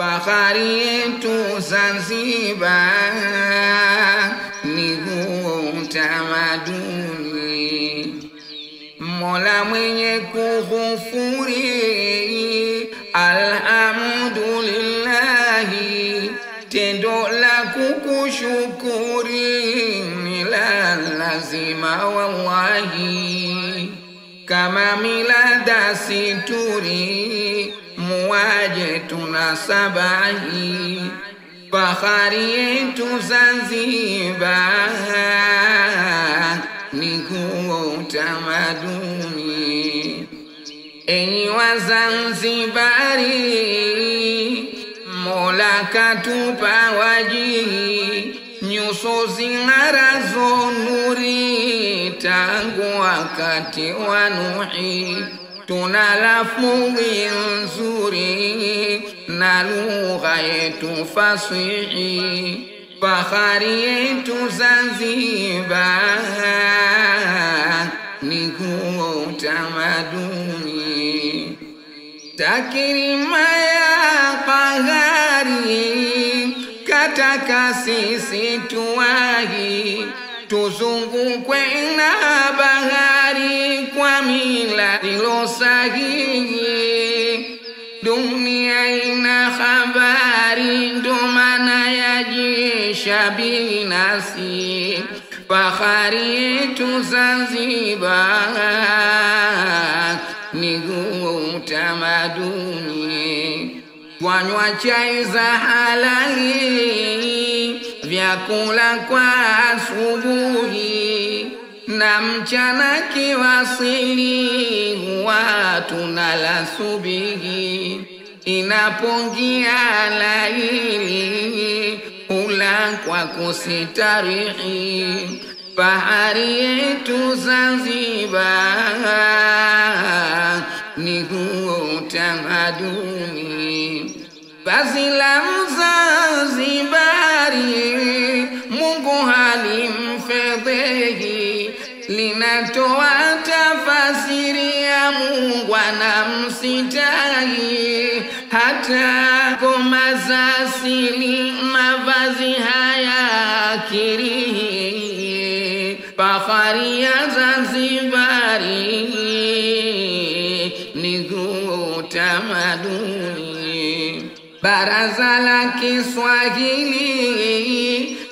Fahari yetu Zanzibar ni huo utamaduni. Mola mwenye kughufuri, alhamdulillahi, tendo la kukushukuri ni la lazima wallahi. Kama mila dasituri, muwaje tunasabahi. Fahari yetu Zanzibar ni huo utamaduni. Enyi Wazanzibari, Mola katupa wajihi, nyuso zing'arazo nuri tangu wakati wa Nuhi. Tuna lafudhi nzuri na lugha yetu fasihi. Fahari yetu Zanzibar ni huo utamaduni. Takrima ya qahari kataka sisi tuwahi, tuzungukwe na bahari kwa mila ilo sahihi. Dunia ina habari, ndo maana yajisha binafsi. Fahari yetu Zanzibar ni huo utamaduni. Twanywa chai za halali, vyakula kwa asubuhi na mchana kiwasili, huwa tunala subihi. Inapongia laili, hula kwa kusitarihi. Fahari yetu Zanzibar ni huo utamaduni. Vazi la Mzanzibari Mungu halimfedhehi, linatoa tafasiri ya Mungu anamsitahi. Hata ngoma za asili mavazi haya kirihi. Fahari ya Zanzibari ni huo utamaduni. Baraza la Kiswahili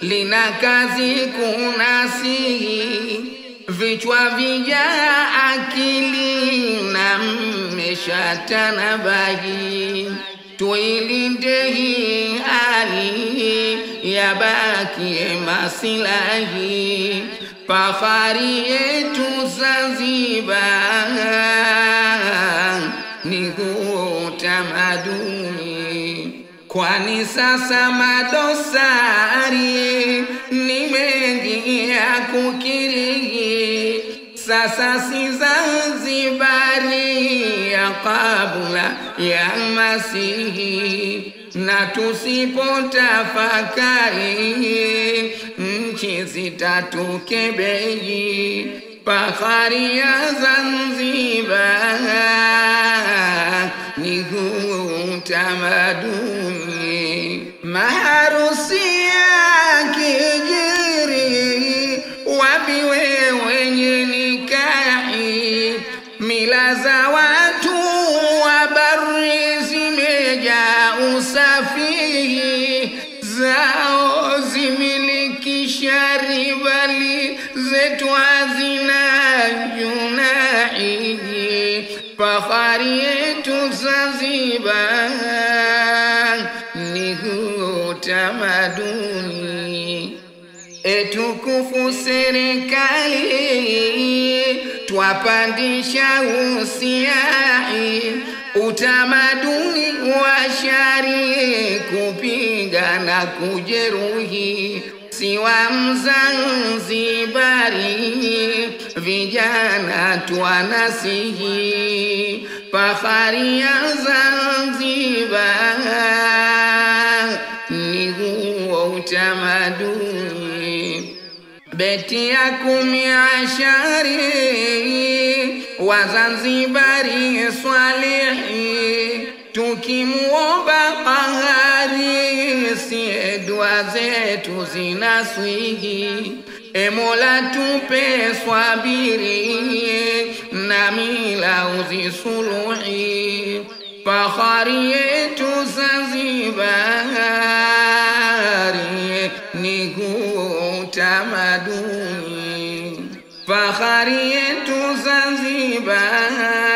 lina kazi kunasihi, vichwa vijaa akili na mmeshatanabahi. Tuilinde hii hali yabakie masilahi. Fahari yetu Zanzibar ni huo utamaduni. Kwani sasa madosari ni mengi ya kukiri, sasa si Zanzibari ya kabla ya Masihi. Na tusipotafakari nchi zitatukebehi. Fahari ya Zanzibar ni huo utamaduni. Maharusi ya kijiri, wapi wewe wenye nikahi? Mila za watu wa bari zimejaa usafihi, zao zimilikisha ribali, zetu hazina junahi. Fahari yetu Zanzibar ni huo utamaduni. Etukufu serikali twapandisha usiahi, utamaduni wa shari kupiga na kujeruhi. Si wa Mzanzibari vijana twanasihi. Fahari ya Zanzibar ni huo utamaduni. Beti ya 10 Wazanzibari swalihi, Tukimuomba qahari, sie dua zetu zinaswihi. E Mola tupe swabiri, na mila uzisuluhi. Fahari yetu Zanzibari ni huu utamaduni. Fahari yetu Zanzibari